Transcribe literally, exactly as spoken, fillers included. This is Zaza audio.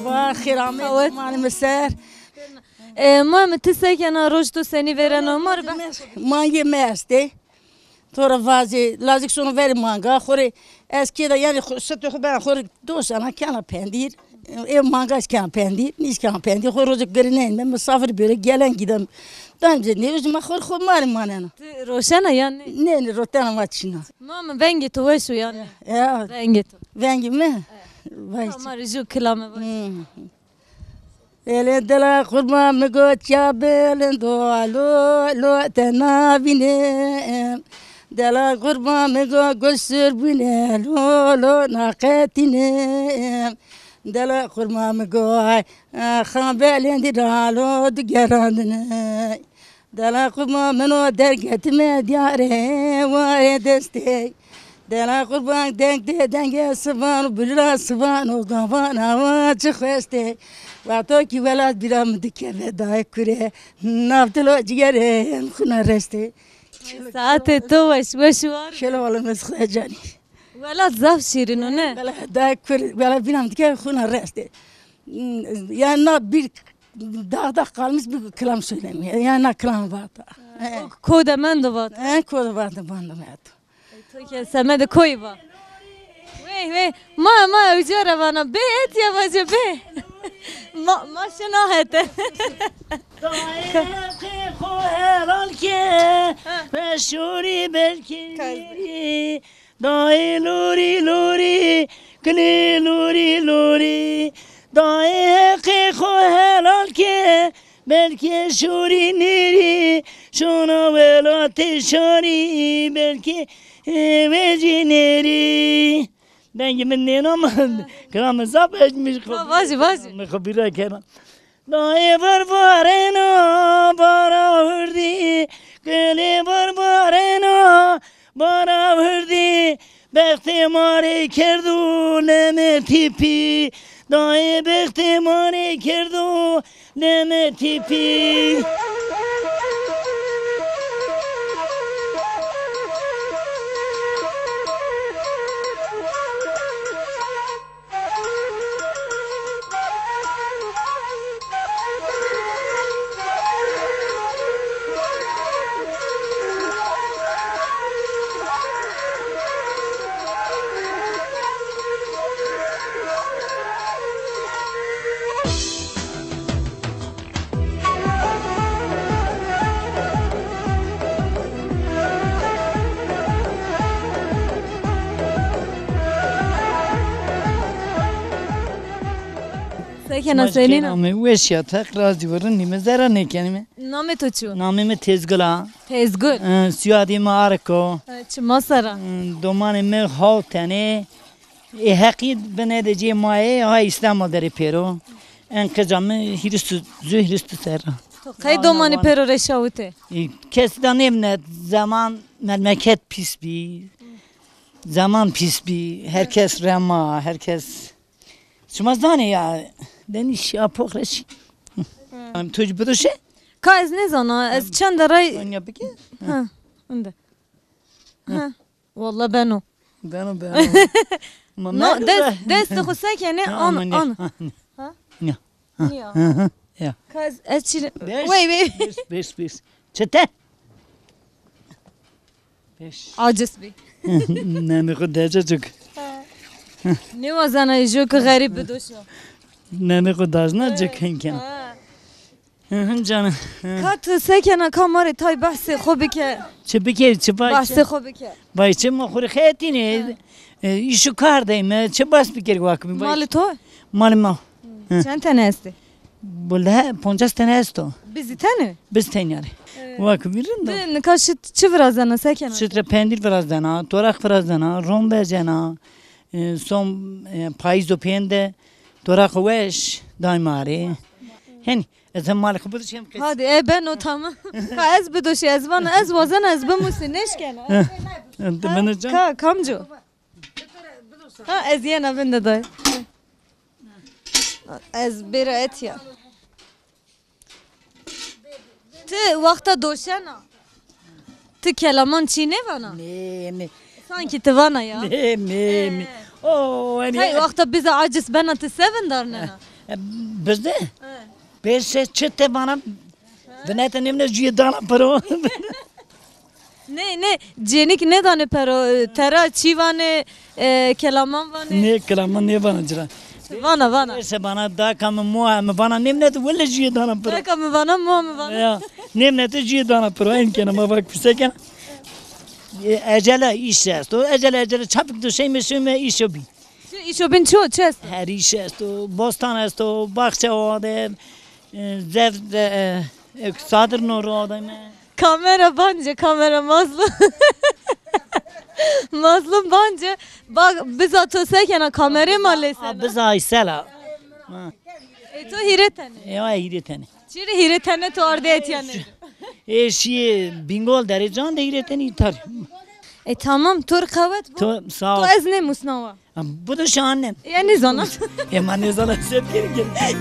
Wa xêr amê, manê mi ser. E, ma mi ti se kena, roj to senî vêreno? Ma rê behs. Mangê mi estê. To ra vazê, lazek sono verê manga, xo rê ez kêda, yanî xo, sitê xo bena xo rê, dost ana kena pendîr. Ê manga ez kena pendîr, nîz kena pendîr, xo rojek girînên, mi misafir bêro, gelen giden. Daim ze nêvejî, ma xo rê xo ma rê manena. Ti roşena yanî? Nê, nê, rotena ma çin a. Ma mi vengê to weş o yanî. Ya. Vengê to. Vengê mi? Vay. Ma rê jû kilame vaje. Hmm. Elê dela qurban mi go çiya bilindo, lo, lo, te navînim. Dela qurban mi go gul surbîne, lo, lo, naqetînim. Dela qurban mi go, ay, ay, xan belendî ra lo, du gerandine. Dela qurban min o derg etime diyare, ware destê. Dela qurban deng de denge sivan, bülra sivan, o gavan awa çi xwestê. Vato ki welat bira mi dikeve daye kure, navtilo cigere em xuna restê. Saetê to weş, weş û war. Şelo wala mesxe canî. Welat zaf şîrin o ne? Welat daye kure, welat bira mi dikeve xuna restê. Ya na bir dağda kalmış bir kelam söylemiyor. Ya na kelam vardı. O ko de mendo vat. He, ko de vardı, mendo vardı. To ke semedê koyî va. Wey, wey. Ma, ma uca ra vana. Bê, etya vaje, bê. Ma, ma şina hete. Dayê heqê xo helal ke, ha, ve şorî belkî. Dayê lorî lorî, kilê lorî lorî. Dayê heqê xo helal ke, belkê şorî nêrî, şona welatê şarî, belkê vecî nêrî. Dengê mi nêna mi, kilamê zaf ecmîş xo. Ha, vajî, vajî. Mi xo bîra kena. Dayê vir varena bara hurdî, gilê vir varena bara hurdî, bextê ma rê kerdo leme tîpî. Dayê bextê ma rê kerdo leme tîpî. Se kena, senîn a? Namê weş ya, Heq razî bo, rind îme, zerre nêkenîme. Namê to çi yo? Namê mi Tezgul a. Tezgul. E, soyadê mi Arik o. E, çima ser a? E, domanê mi haw tenê. Ê Heqî binê de cê ma yê, ha Îslamabad derê pêro. En qeca mi hîris û, zû hîris û serr a. To qey domanî pêro rê şawitê? Ê, kes da nêvine, zeman, memleket pîs bî. Zeman pîs bî. Her kes rema, her kes. Şima zanê ya, denî şî, apox re şî. Hı. To ci bido şe? Ka ez nêzana, ez çend ray. Anya bike. Ha, inde. Ha. Walla beno. Beno, beno. Ma no, dest, destê xo se kenê, an, an. Ha? Nîya. Ha? Nîya. Hı hı. Ya. Ka ez, ez çi... Beş, wey, wey. Beş, beş, beş. Çete? Beş. Aciz bî. Nemê xo dece cuk. Nêwazena jû ki xerîb bido şo. Nemê xo dajna cuk, hin kena. Ha. Hı hı, canım. Hı. Ka ti se kena, ka ma rê tay behsê xo bike. Çi bike, çi vay, çi? Behsê xo bike. Vay, çi, ma xo rê xeyetîne. Hı. E, îş û kar de îme, çi behs bikerî wakimî, vay. Malê to? Malê ma. Hı. Çend tene estê? Wele poncas tene esto. Bizî tenê? Biz tenya rê. E, wakimî rind o. Ti nika şit çi virazena, se kena? Şit rê pendîr virazena, toraq virazena, ron vecena. E, son, e, payîzo peyên de toraqê weş daîma arê. Henî. Ez hem malê xo bidoşî hem qesî. Hadi, e, beno tamam. Ka ez bidoşî, ez vana, ez wazena, ez bimusî, nêşkena. Heh. Ha? Beno can. Ka, kamco? Ha, ez yena vinde dayê. Ez bêra etya. Ti wexta doşena, ti kelaman çî nêvana? Nê, nê. Sankî ti vana ya. Nê, nê, nê. Ee. O, enî. Hey, wexta biza aciz bena ti se vindarnena? E, bizde? Pêr se çi te bana, vinete nêmne jüye dana piro. Ne, ne, cênik nêdanê pero, e, tera çî vanê, e, kelaman vanê? Nê, kelaman nêvana cira. Vana, vana. Pêr se bana daka mi moa mi vana nêmne tu wele jüye dana piro. Daka mi vana, moa mi vana. Ya, nêmne tu jüye dana piro. Eyn kena ma vak pise kena. E, ecele îş esto. Ecele, ecele çapik tu şeyme şeyme îşo bî. Çi îşo bin çi o? Çi esto? Her îş esto, bostan esto, baxçe o de, e, zev de, e, e, sadir no ro de me. Kamera bence, kamera Mazlum. Mazlum bence. Bak, biza to sekena kamerê ma lêsena. Biza aysela. Ha. E, to hîrê tenê. E, ay hîrê tenê. Çirê hîrê tenê to ardê etîyanê? E, şîyê Bingol derê can de hîrê tenê îtar. E, tamam, to rê qewet bo. To, sağ ol. To ez nêmusnawa. Ha, bu da şahanem. E, nêzana. E, ma nêzana, se bikeri gel.